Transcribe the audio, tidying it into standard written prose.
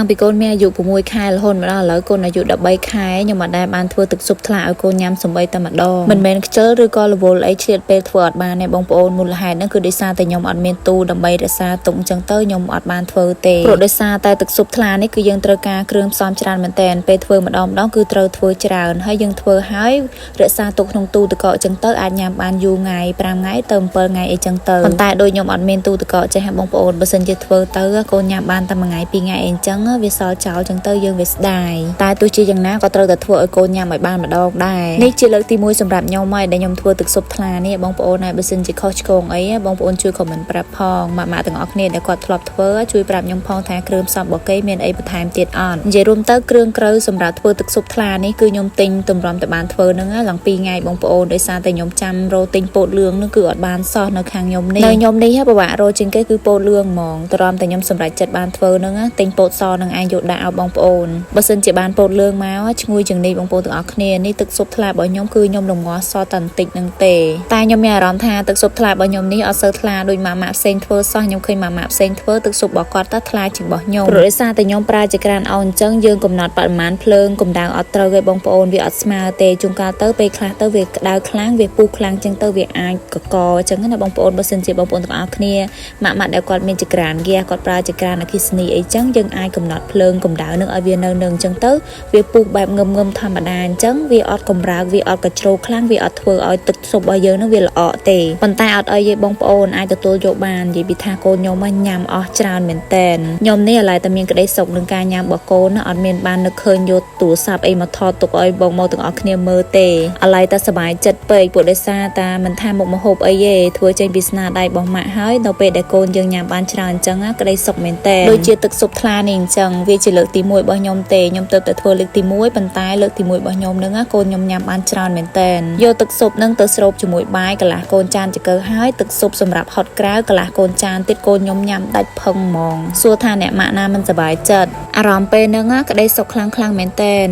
ងពីកូនមានអាយុ6ខែរហូតមកដល់ឥឡូវកូនអាយុ13ខែខ្ញុំអត់ដែលបានធ្វើទឹកស៊ុបថ្លាឲ្យកូនញ៉ាំសំបីតែម្ដងមិនមែនខ្ជិលឬក៏រវល់អីឆ្លៀតពេលធ្វើអត់បានទេបងប្អូនមូលហេតុហ្នឹងគឺដោយសារតែខ្ញុំអត់មានទូដើម្បីរក្សាទុកអញ្ចឹងទៅខ្ញុំអត់បានធ្វើទេព្រោះដោយសារតែទឹកស៊ុបថ្លានេះគឺយើងត្រូវការគ្រឿងផ្សំច្រើនមែនតើពេលធ្វើម្ដងម្ដងគឺត្រូវធ្វើច្រើនហើយយើងធ្វើហើយរក្សាទុកក្នុងទូទឹកកកអញ្ចឹងទៅអាចញ៉ាំបានយូរថ្ងៃ5ថ្ងៃទៅ7ថ្ងៃអីចឹងទៅប៉ុន្តែដូចខ្ញុំអត់មានទូទឹកកកចេះហ่ะបងប្អូនបើសិនជាធ្វើទៅកូនញ៉ាំបានតែមួយថ្ងៃពីរថ្ងៃអីអញ្ចឹងវាសល់ចោលអញ្ចឹងទៅយើងវាស្ដាយតែទោះជាយ៉ាងណាក៏ត្រូវតែធ្វើឲ្យកូនញ៉ាំឲ្យបានម្ដងដែរនេះជាលើកទី1សម្រាប់ខ្ញុំហើយដែលខ្ញុំធ្វើទឹកស៊ុបថ្លានេះបងប្អូនហើយបើសិនជាខុសឆ្គងអីបងប្អូនជួយ comment ប្រាប់ផងម៉ាក់ម៉ាក់ទាំងអស់គ្នាដែលគាត់ធ្លាប់ធ្វើជួយប្រាប់ខ្ញុំផងថាគ្រឿងផ្សំរបស់គេមានអីបន្ថែមទៀតអត់និយាយរួមទៅគ្រឿងក្រៅសម្រាប់ធ្វើទឹកស៊ុបថ្លានេះគឺខ្ញុំទិញតម្រាំតែបានធ្វើហ្នឹងឡើង2ថ្ងៃបងប្អូនដោយសារតែខ្ញុំចាំរោទិញពោតលឿងហ្នឹងគឺអត់បានសោះនៅខាងខ្ញុំនេះនៅខ្ញុំនេះពិបាករោជាងគេគឺពោតលឿងហ្មងតម្រាំតែខ្ញុំសម្រេចចិត្តបានធ្វើហ្នឹងទិញពោតសនឹងឯងយកដាក់ឲ្យបងប្អូនបើសិនជាបានពោតលឿងមកឈ្ងុយជាងនេះបងប្អូនទាំងអស់គ្នានេះទឹកស៊ុបថ្លារបស់ខ្ញុំគឺខ្ញុំរងាស់សតែបន្តិចហ្នឹងទេតែខ្ញុំមានអារម្មណ៍ថាទឹកស៊ុបថ្លារបស់ខ្ញុំនេះអត់សូវថ្លាដូចម៉ាក់ម៉ាក់ផ្សេងធ្វើសោះខ្ញុំឃើញម៉ាក់ម៉ាក់ផ្សេងធ្វើទឹកស៊ុបរបស់គាត់តើថ្លាជាងរបស់ខ្ញុំព្រោះដោយសារតែខ្ញុំប្រើចក្រានអោនអញ្ចឹងយើងកំណត់បរិមាណភ្លើងកម្ដៅអត់ត្រូវទេបងប្អូនវាអត់ស្មើទេជួនកាលទៅពេលខ្លះទៅវាក្តៅខ្លាំងវាពុះខ្លាំងអញ្ចឹងទៅវាអាចកកអញ្ចឹងណាបងប្អូនបើសិនជាបងប្អូនទាំងអស់គ្នាម៉ាក់ម៉ាក់ដែលគាត់មានចក្រានហ្គាសគាត់ប្រើចក្រានអគ្គិសនីអីចឹងយើងអាចកំណត់ភ្លើងកម្ដៅនឹងឲ្យវានៅនឹងអញ្ចឹងទៅវាពុះបែបងឹមងឹមធម្មតាអញ្ចឹងវាអត់កម្រើកវាអត់កជ្រោខ្លាំងវាអត់ធ្វើឲ្យទឹកស៊ុបរបស់យើងនឹងវាល្អក់ទេប៉ុន្តែអត់អីទេបងប្អូនអាចទទួលយកបាននិយាយពីថាកូនខ្ញុំញ៉ាំអស់ច្រើនមែនតែនខ្ញុំនេះឥឡូវតែមានក្តីសុខនឹងការញ៉ាំរបស់កូនណាអត់មានបាននឹកឃើញយកទូរស័ព្ទអីមកថតទុកឲ្យបងមកទាំងអស់គ្នាមើលទេឥឡូវតែសប្បាយចិត្តពេកពួកដោយសារតាមិនថាមុខម្ហូបអីទេធ្វើចេញពីស្នាដៃរបស់ម៉ាក់ហើយដល់ពេលដែលកូនយើងញ៉ាំបានច្រើនអញ្ចឹងក្តីសុខមែនតើដូចជាទឹកស៊ុបថ្លានេះអញ្ចឹងវាជាលើកទី1របស់ខ្ញុំទេខ្ញុំទៅតែធ្វើលើកទី1ប៉ុន្តែលើកទី1របស់ខ្ញុំនឹងកូនខ្ញុំញ៉ាំបានច្រើនមែនតើយកទឹកស៊ុបនឹងទៅស្រូបជាមួយបាយកន្លះកូនចានចង្កឹះហើយទឹកស៊ុបសម្រាប់ហត់ក្រៅកន្លះកូនចានទៀតកូនខ្ញុំញ៉ាំដាច់ផឹងហ្មងសួរថាអ្នកម៉ាក់ណាមិនសប្បាយចិត្តអារម្មណ៍ពេលហ្នឹងក្តីសុខខ្លាំងខ្លាំងមែនតើ។